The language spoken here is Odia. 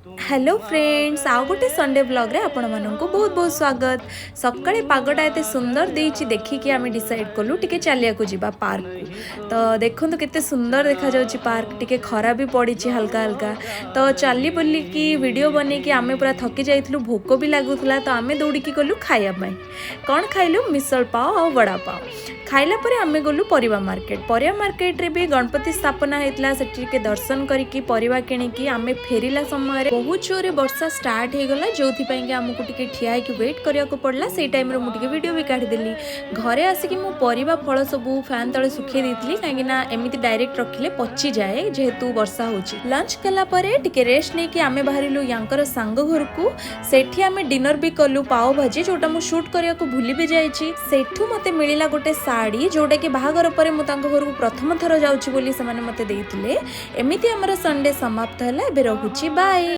ହ୍ୟାଲୋ ଫ୍ରେଣ୍ଡସ୍, ଆଉ ଗୋଟେ ସଣ୍ଡେ ବ୍ଲଗ୍ରେ ଆପଣମାନଙ୍କୁ ବହୁତ ବହୁତ ସ୍ୱାଗତ। ସକାଳେ ପାଗଟା ଏତେ ସୁନ୍ଦର ଦେଇଛି ଦେଖିକି ଆମେ ଡିସାଇଡ଼୍ କଲୁ ଟିକେ ଚାଲିବାକୁ ଯିବା ପାର୍କକୁ। ତ ଦେଖନ୍ତୁ, କେତେ ସୁନ୍ଦର ଦେଖାଯାଉଛି ପାର୍କ। ଟିକେ ଖରା ବି ପଡ଼ିଛି ହାଲକା ହାଲକା। ତ ଚାଲି ବୁଲିକି, ଭିଡ଼ିଓ ବନେଇକି ଆମେ ପୁରା ଥକି ଯାଇଥିଲୁ, ଭୋକ ବି ଲାଗୁଥିଲା। ତ ଆମେ ଦୌଡ଼ିକି ଗଲୁ ଖାଇବା ପାଇଁ। କ'ଣ ଖାଇଲୁ? ମିସଲ ପାଓ ଆଉ ବଡ଼ା ପାଓ। ଖାଇଲା ପରେ ଆମେ ଗଲୁ ପରିବା ମାର୍କେଟ। ପରିବା ମାର୍କେଟରେ ବି ଗଣପତି ସ୍ଥାପନା ହେଇଥିଲା। ସେଠି ଟିକେ ଦର୍ଶନ କରିକି, ପରିବା କିଣିକି ଆମେ ଫେରିଲା ସମୟରେ ବହୁତ ଜୋରରେ ବର୍ଷା ଷ୍ଟାର୍ଟ ହେଇଗଲା, ଯେଉଁଥିପାଇଁ କି ଆମକୁ ଟିକେ ଠିଆ ହେଇକି ୱେଟ୍ କରିବାକୁ ପଡ଼ିଲା। ସେଇ ଟାଇମ୍ରେ ମୁଁ ଟିକେ ଭିଡ଼ିଓ ବି କାଢ଼ିଦେଲି। ଘରେ ଆସିକି ମୁଁ ପରିବା, ଫଳ ସବୁ ଫ୍ୟାନ୍ ତଳେ ଶୁଖେଇ ଦେଇଥିଲି, କାହିଁକିନା ଏମିତି ଡାଇରେକ୍ଟ ରଖିଲେ ପଚିଯାଏ, ଯେହେତୁ ବର୍ଷା ହେଉଛି। ଲଞ୍ଚ କଲା ପରେ ଟିକେ ରେଷ୍ଟ ନେଇକି ଆମେ ବାହାରିଲୁ ୟାଙ୍କର ସାଙ୍ଗ ଘରକୁ। ସେଠି ଆମେ ଡିନର ବି କଲୁ, ପାଓ ଭାଜି, ଯୋଉଟା ମୁଁ ସୁଟ୍ କରିବାକୁ ଭୁଲି ବି ଯାଇଛି। ସେଠୁ ମୋତେ ମିଳିଲା ଗୋଟେ ଶାଢ଼ୀ, ଯୋଉଟାକି ବାହାଘର ପରେ ମୁଁ ତାଙ୍କ ଘରକୁ ପ୍ରଥମ ଥର ଯାଉଛି ବୋଲି ସେମାନେ ମୋତେ ଦେଇଥିଲେ। ଏମିତି ଆମର ସଣ୍ଡେ ସମାପ୍ତ ହେଲା। ଏବେ ରହୁଛି, ବାଏ।